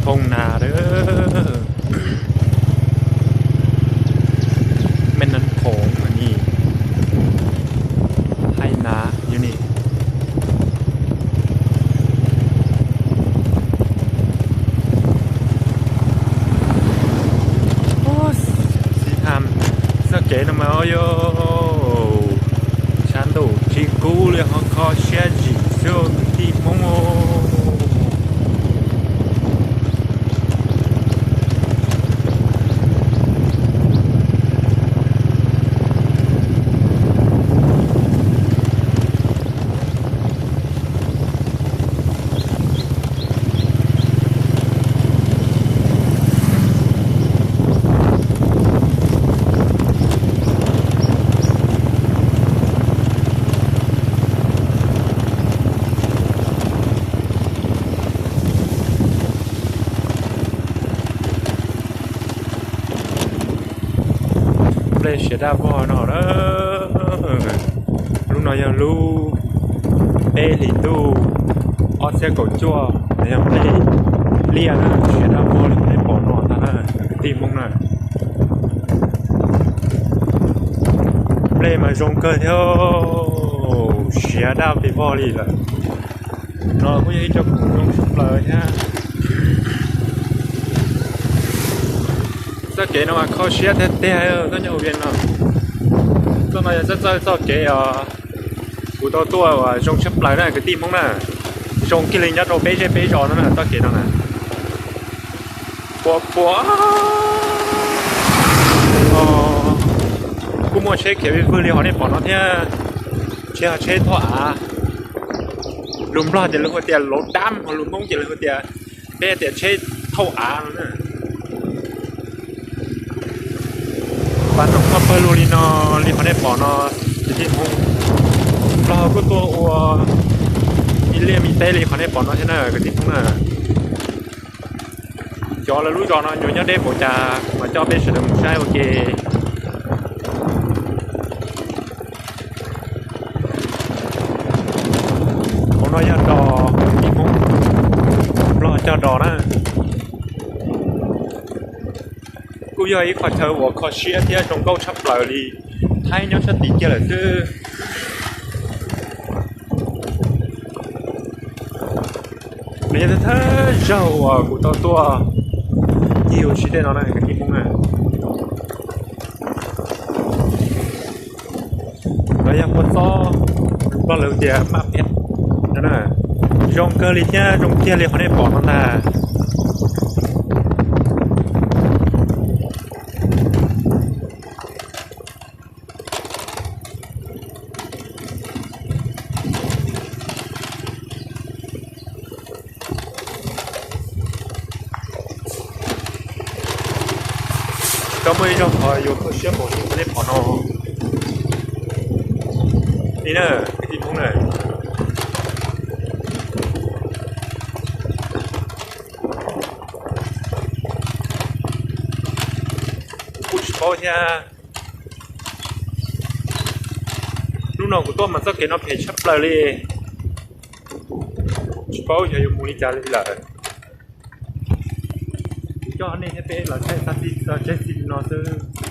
Poob na, me nas phoom ni, haib na, yog ni. Xib tham, txoj kev no mas yog tshav ntuj tsis kub li ho kho siab zim xwb kwv tij Hmoob. Nplej siav daj vog no na. Lub no yog lub peb hlis ntuj ob txhiab kaum cuaj, yog nplej liaj na, siav daj vog li nej pom no ntag na kwv tij Hmoob na. Nplej mas zoo kawg thiab, siav daj vog li lawm. No kuj yog ib co khoom zoo tshaj plaws thiab. Txoj kev no mas kho siab tiag tiag, txoj nyob hauv Vias no. Txoj no yog txoj, txoj, txoj kev os kuv tau tuaj uas zoo tshaj plaws na kwv tij Hmoob na. Zoo kiag li nyob rau peb zej peb zos no na txoj kev no na. Puas puas, kuj muaj tsheb khiav vij vwg li hov nej pom no thiab. Tsheb, tsheb thauj av, lus Nplog ces lawv hu tias lov dab, ho lus Hmoob ces lawv hu tias, peb tias tsheb thauj av no na. Pas noog muaj pawg lug li no, li qhov nej pom no, ces tij Hmoob Nplog kuj tuaj ua ib liaj me teb li qhov nej pom no thiab na kwv tij Hmoob na. Xyov lawv lub zos no yuav nyob deb npaum cas, kuv mam coj peb sawv daws mus saib ua ke. Hauv no yog dos, tij Hmoob Nplog cog dos na. Kuj yog ib qho chaw uas kho siab thiab zoo nkauj tshaj plaws li, Thaib nyob sab tid kiag lawm xwb. Nws yog thawj zaug uas kuv tau tuaj ncig ua si tej no na kwv tij Hmoob na. Los yog kua txob, Nplog lawv tias maj phiab no na. Zoo kawg li thiab zoo kiag li qhov nej pom no ntag. Tau muaj ib zaug qhov yuav kho siab npaum li qhov nej pom no li na, kwv tij Hmoob na. Kuv kuj tsis paub thiab. Hnub no kuv tuaj mas txoj kev no phem tshaj plaws li. Tsis paub xyov yuav mus li cas li lawm. Kuv coj nej thiab peb los saib txog txij txog txij li no xwb.